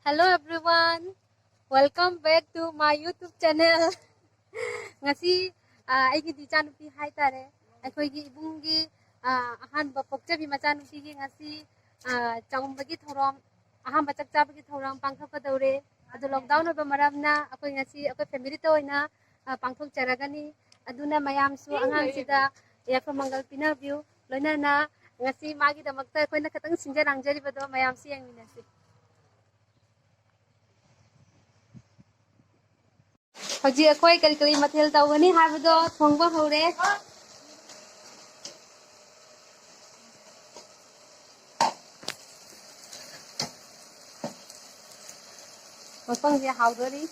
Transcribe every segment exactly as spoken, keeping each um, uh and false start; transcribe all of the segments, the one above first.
Hello everyone, welcome back to my YouTube channel. ꯉꯁꯤ ꯑꯥ, ꯑꯩꯒꯤ ꯏꯆꯥꯅꯨꯄꯤ ꯍꯥꯏꯇꯥꯔꯦ, ꯑꯩꯈꯣꯏꯒꯤ ꯏꯕꯨꯡꯒꯤ ꯑꯥ, ꯑꯍꯥꯟꯕ ꯄꯣꯛꯆꯕꯤ ꯃꯆꯥꯅꯨꯄꯤꯒꯤ ꯉꯁꯤ ꯑꯥ, ꯆꯥꯛꯎꯝꯕꯒꯤ ꯊꯧꯔꯝ, ꯑꯍꯥꯟꯕ ꯆꯥꯛ ꯆꯥꯕꯒꯤ ꯊꯧꯔꯝ ꯄꯥꯡꯊꯣꯛꯀꯗꯧꯔꯦ꯫ ꯑꯗꯣ lockdown ꯑꯣꯏꯕ ꯃꯔꯝꯅ ꯑꯩꯈꯣꯏ ꯉꯁꯤ ꯑꯩꯈꯣꯏ familyꯇ ꯑꯣꯏꯅ ꯑꯥ, ꯄꯥꯡꯊꯣꯛꯆꯔꯒꯅꯤ꯫ ꯑꯗꯨꯅ ꯃꯌꯥꯝꯁꯨ ꯑꯉꯥꯡꯁꯤꯗ ꯌꯥꯏꯐ ꯃꯪꯒꯜ ꯄꯤꯅꯕꯤꯌꯨ꯫ ꯂꯣꯏꯅꯅ ꯉꯁꯤ ꯃꯥꯒꯤꯗꯃꯛꯇ ꯑꯩꯈꯣꯏꯅ ꯈꯤꯇꯪ ꯁꯤꯟꯖ ꯂꯥꯡꯖꯔꯤꯕꯗꯣ ꯃꯌꯥꯝꯁꯨ ꯌꯦꯡꯃꯤꯟꯅꯁꯤ꯫ ꯍꯧꯖꯤꯛ ꯑꯩꯈꯣꯏ ꯀꯔꯤ ꯀꯔꯤ ꯃꯊꯦꯜ ꯇꯧꯒꯅꯤ ꯍꯥꯏꯕꯗꯣ ꯊꯣꯡꯕ ꯍꯧꯔꯦ꯫ ꯃꯐꯝꯁꯦ ꯍꯥꯎꯗꯣꯔꯤ꯫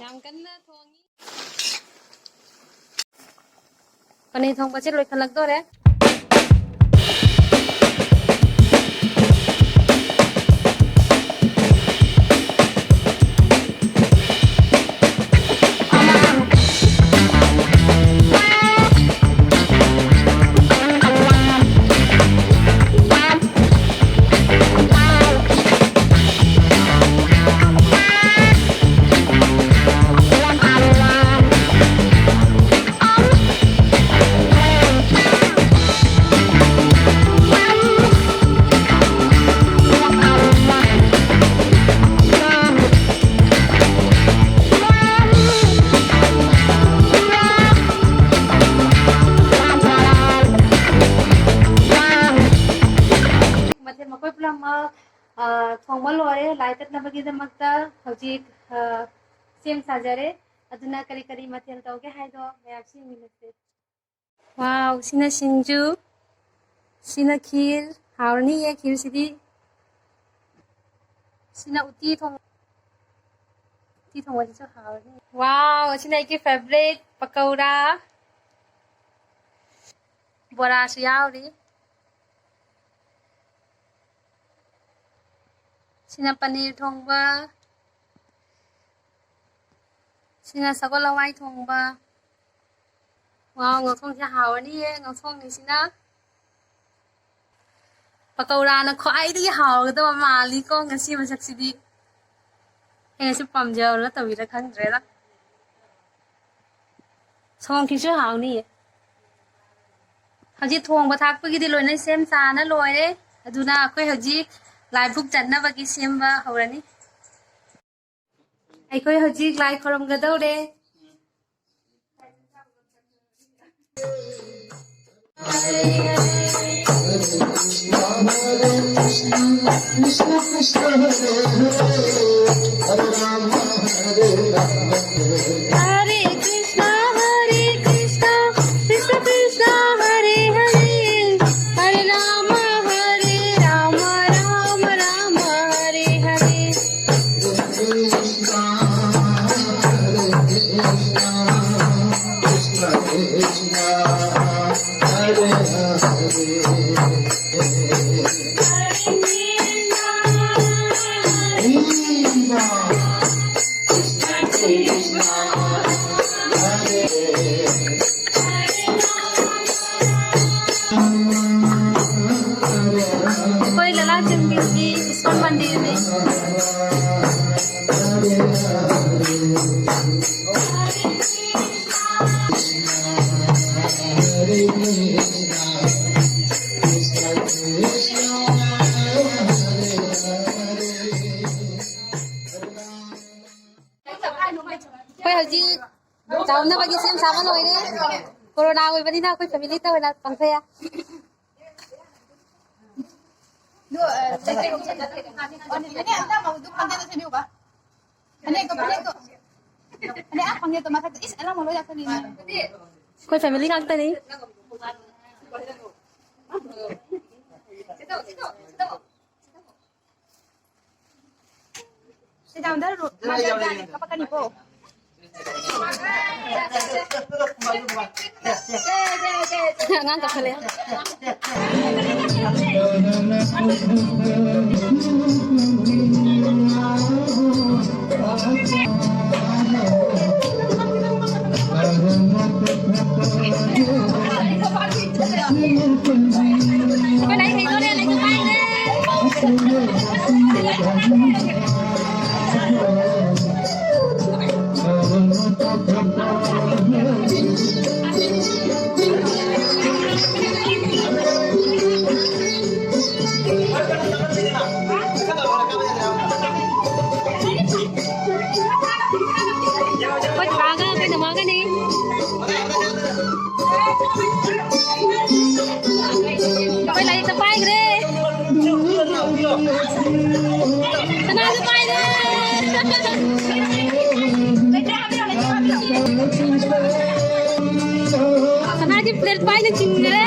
ꯌꯥꯝ ꯀꯟꯅ ꯊꯣꯡꯉꯤ꯫ ꯄꯅꯤꯔ ꯊꯣꯡꯕꯁꯦ ꯂꯣꯏꯈꯠꯂꯛꯇꯣꯔꯦ꯫ ꯃꯊꯦꯜ ꯃꯈꯣꯏ ꯄꯨꯝꯅꯃꯛ, ꯑ, ꯊꯣꯡꯕ ꯂꯣꯏꯔꯦ꯫ ꯂꯥꯏ ꯀꯠꯅꯕꯒꯤꯗꯃꯛꯇ ꯍꯧꯖꯤꯛ, ꯑ, ꯁꯦꯝ ꯁꯥꯖꯔꯦ꯫ ꯑꯗꯨꯅ ꯀꯔꯤ ꯀꯔꯤ ꯃꯊꯦꯜ ꯇꯧꯒꯦ ꯍꯥꯏꯗꯣ ꯃꯌꯥꯝꯁꯨ ꯌꯦꯡꯃꯤꯟꯅꯁꯦ꯫ Wow, ꯁꯤꯅ ꯁꯤꯡꯖꯨ, ꯁꯤꯅ ꯈꯤꯔ, ꯍꯥꯎꯔꯅꯤꯌꯦ ꯈꯤꯔꯁꯤꯗꯤ꯫ ꯁꯤꯅ ꯎꯇꯤ ꯊꯣꯡ-, ꯎꯇꯤ ꯊꯣꯡꯕꯁꯤꯁꯨ ꯍꯥꯎꯔꯅꯤ꯫ Wow, ꯁꯤꯅ ꯑꯩꯒꯤ favourite ꯄꯀꯧꯔꯥ, ꯕꯣꯔꯥꯁꯨ ꯌꯥꯎꯔꯤ꯫ ꯁꯤꯅ ꯄꯅꯤꯔ ꯊꯣꯡꯕ, ꯁꯤꯅ ꯁꯒꯣꯜ ꯍꯋꯥꯏ ꯊꯣꯡꯕ꯫ Wow, ꯉꯧꯊꯣꯡꯁꯦ ꯍꯥꯎꯔꯅꯤꯌꯦ, ꯉꯧꯊꯣꯡꯅꯤꯁꯤꯅ꯫ ꯄꯀꯧꯔꯥꯅ ꯈ꯭ꯋꯥꯏꯗꯒꯤ ꯍꯥꯎꯒꯗꯕ ꯃꯥꯜꯂꯤꯀꯣ ꯉꯁꯤ ꯃꯁꯛꯁꯤꯗꯤ꯫ ꯑꯩꯅꯁꯨ ꯄꯥꯝꯖꯕ ꯅꯠꯇꯕꯤꯗ ꯈꯪꯗ꯭ꯔꯦꯗ꯫ ꯁꯣꯝꯒꯤꯁꯨ ꯍꯥꯎꯅꯤꯌꯦ꯫ ꯍꯧꯖꯤꯛ ꯊꯣꯡꯕ ꯊꯥꯛꯄꯒꯤꯗꯤ ꯂꯣꯏꯅ ꯁꯦꯝ ꯁꯥꯅ ꯂꯣꯏꯔꯦ꯫ ꯑꯗꯨꯅ ꯑꯩꯈꯣꯏ ꯍꯧꯖꯤꯛ ꯂꯥꯏꯕꯨꯛ ꯆꯠꯅꯕꯒꯤ ꯁꯦꯝꯕ ꯍꯧꯔꯅꯤ꯫ ꯑꯩꯈꯣꯏ ꯍꯧꯖꯤꯛ ꯂꯥꯏ ꯈꯨꯔꯨꯝꯒꯗꯧꯔꯦ꯫ Hare Krishna, Hare Krishna, Krishna Krishna, Hare Hare, Hare Rama, Hare Rama, Rama Rama, Hare Hare. ꯑꯩꯈꯣꯏ ꯂꯂꯥ ꯆꯦꯟꯕꯤꯒꯤ ꯏꯁꯀꯣꯟ ꯃꯟꯗꯤꯔꯅꯤ꯫ ꯑꯩꯈꯣꯏ ꯍꯧꯖꯤꯛ ꯆꯥꯎꯅꯕꯒꯤ ꯁꯦꯝ ꯁꯥꯕ ꯂꯣꯏꯔꯦ꯫ ꯀꯣꯔꯣꯅꯥ ꯑꯣꯏꯕꯅꯤꯅ ꯑꯩꯈꯣꯏ ꯐꯦꯃꯤꯂꯤꯗ ꯑꯣꯏꯅ ꯄꯥꯡꯊꯣꯛꯑꯦ꯫ ꯑꯗꯨ, ꯑ, ꯐꯅꯦꯛ ꯑꯝꯇ ꯑꯃꯨꯛ ꯑꯗꯨ ꯐꯅꯦꯛꯇꯣ ꯁꯦꯝꯕꯤꯌꯨꯕ꯫ ꯐꯅꯦꯛꯇꯣ, ꯐꯅꯦꯛꯇꯣ꯫ ꯐꯅꯦꯛ, ꯑꯥ, ꯐꯅꯦꯛꯇꯣ ꯃꯊꯛꯇ꯫ ꯏꯁ, ꯑꯅꯧꯕ ꯂꯣꯏ ꯂꯥꯛꯀꯅꯤꯅꯦ꯫ ꯑꯩꯈꯣꯏ ꯐꯦꯃꯤꯂꯤ ꯉꯥꯛꯇꯅꯤ꯫ ꯁꯤ ꯗꯥꯎꯟꯗ ꯔꯨ-, ꯃꯥ ꯆꯠꯈ꯭ꯔꯅꯤ, ꯀꯞꯄꯛꯀꯅꯤꯀꯣ꯫ ꯑꯉꯥꯡ ꯀꯞꯈꯠꯂꯦ꯫ ꯑꯩꯈꯣꯏ ꯂꯥꯏ ꯍꯩꯗꯣꯔꯦ, ꯂꯩ꯫ ꯂꯥꯏꯔꯤꯛꯇ ꯄꯥꯏꯈ꯭ꯔꯦ꯫ ꯁꯅꯥꯁꯨ ꯄꯥꯏꯔꯦ꯫ ꯁꯅꯥꯒꯤ ꯄ꯭ꯂꯦꯠ ꯄꯥꯏꯅ ꯆꯤꯡꯈ꯭ꯔꯦ꯫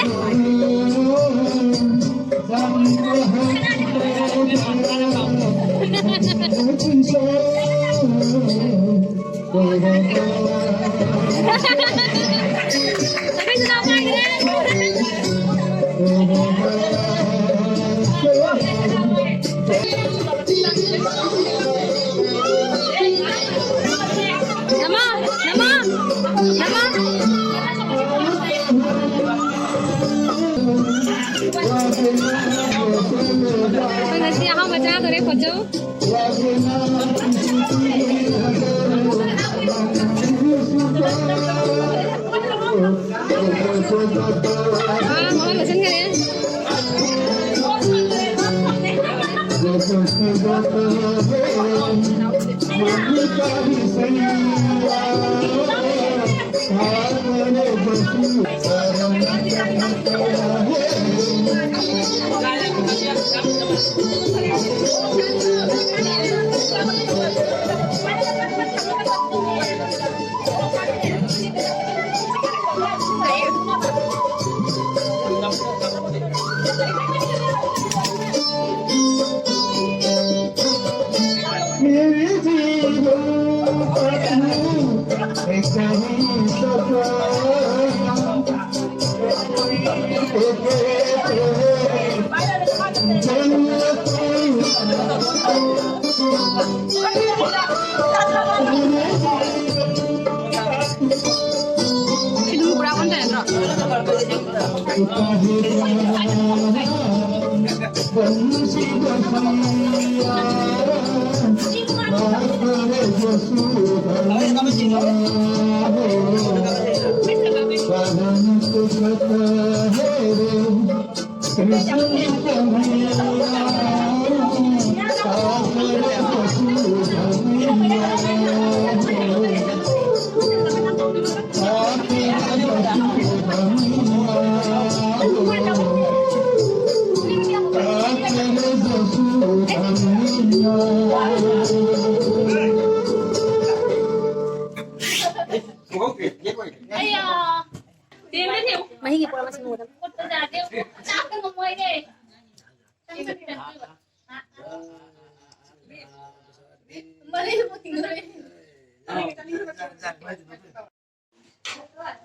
ꯅꯃꯥ, ꯅꯃꯥ, ꯅꯃꯥ꯫ ꯑꯩꯈꯣꯏ ꯉꯁꯤ ꯑꯍꯥꯎꯕ ꯆꯥꯗꯣꯔꯦ, ꯈꯣꯠꯆꯧ꯫ ꯑꯥ, ꯃꯣꯍꯟ ꯂꯣꯏꯁꯤꯟꯈꯔꯦ꯫ मेरे जीवन का तू एक ही सपना।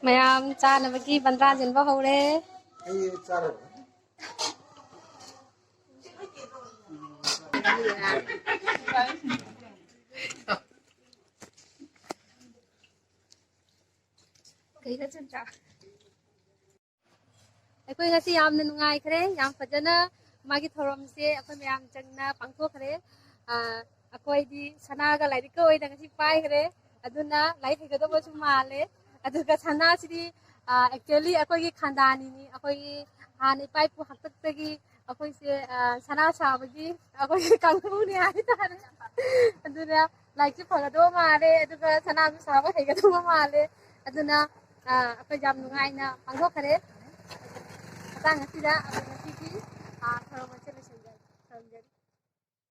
ꯃꯌꯥꯝ ꯆꯥꯅꯕꯒꯤ ꯕꯟꯗ꯭ꯔꯥ ꯆꯤꯟꯕ ꯍꯧꯔꯦ꯫ ꯑꯩ ꯆꯥꯔꯣꯏ꯫ ꯀꯩꯗ ꯆꯠꯇ꯭ꯔꯥ? ꯑꯩꯈꯣꯏ ꯉꯁꯤ ꯌꯥꯝꯅ ꯅꯨꯡꯉꯥꯏꯈ꯭ꯔꯦ, ꯌꯥꯝ ꯐꯖꯅ ꯃꯥꯒꯤ ꯊꯧꯔꯝꯁꯦ ꯑꯩꯈꯣꯏ ꯃꯌꯥꯝ ꯆꯪꯅ ꯄꯥꯡꯊꯣꯛꯈ꯭ꯔꯦ꯫ ꯑꯥ, ꯑꯩꯈꯣꯏꯗꯤ ꯁꯅꯥꯒ ꯂꯥꯏꯔꯤꯛꯀ ꯑꯣꯏꯅ ꯉꯁꯤ ꯄꯥꯏꯈ꯭ꯔꯦ, ꯑꯗꯨꯅ ꯂꯥꯏꯔꯤꯛ ꯍꯩꯒꯗꯧꯕꯁꯨ ꯃꯥꯜꯂꯦ꯫ ꯑꯗꯨꯒ ꯁꯅꯥꯁꯤꯗꯤ, ꯑꯥ, actually ꯑꯩꯈꯣꯏꯒꯤ ꯈꯥꯟꯗꯥꯅꯤꯅꯤ, ꯑꯩꯈꯣꯏꯒꯤ ꯍꯥꯟꯅ ꯏꯄꯥ ꯏꯄꯨ ꯍꯥꯛꯇꯛꯇꯒꯤ ꯑꯩꯈꯣꯏꯁꯦ, ꯑꯥ, ꯁꯅꯥ ꯁꯥꯕꯒꯤ ꯑꯩꯈꯣꯏꯒꯤ ꯀꯥꯡꯕꯨꯅꯦ ꯍꯥꯏꯇꯥꯔꯦ꯫ ꯑꯗꯨꯅ ꯂꯥꯏꯔꯤꯛꯁꯨ ꯐꯒꯗꯧꯕ ꯃꯥꯜꯂꯦ, ꯑꯗꯨꯒ ꯁꯅꯥꯁꯨ ꯁꯥꯕ ꯍꯩꯒꯗꯧꯕ ꯃꯥꯜꯂꯦ꯫ ꯑꯗꯨꯅ, ꯑꯥ, ꯑꯩꯈꯣꯏ ꯌꯥꯝ ꯅꯨꯡꯉꯥꯏꯅ ꯄꯥꯡꯊꯣꯛꯈ꯭ꯔꯦ꯫ ꯃꯇꯥꯡ ꯑꯁꯤꯗ ꯑꯩꯈꯣꯏ ꯉꯁꯤꯒꯤ, ꯑꯥ, ꯊꯧꯔꯝ ꯑꯁꯤ ꯂꯣꯏꯁꯤꯟꯖꯔꯦ꯫ ꯊꯝꯖꯔꯤ꯫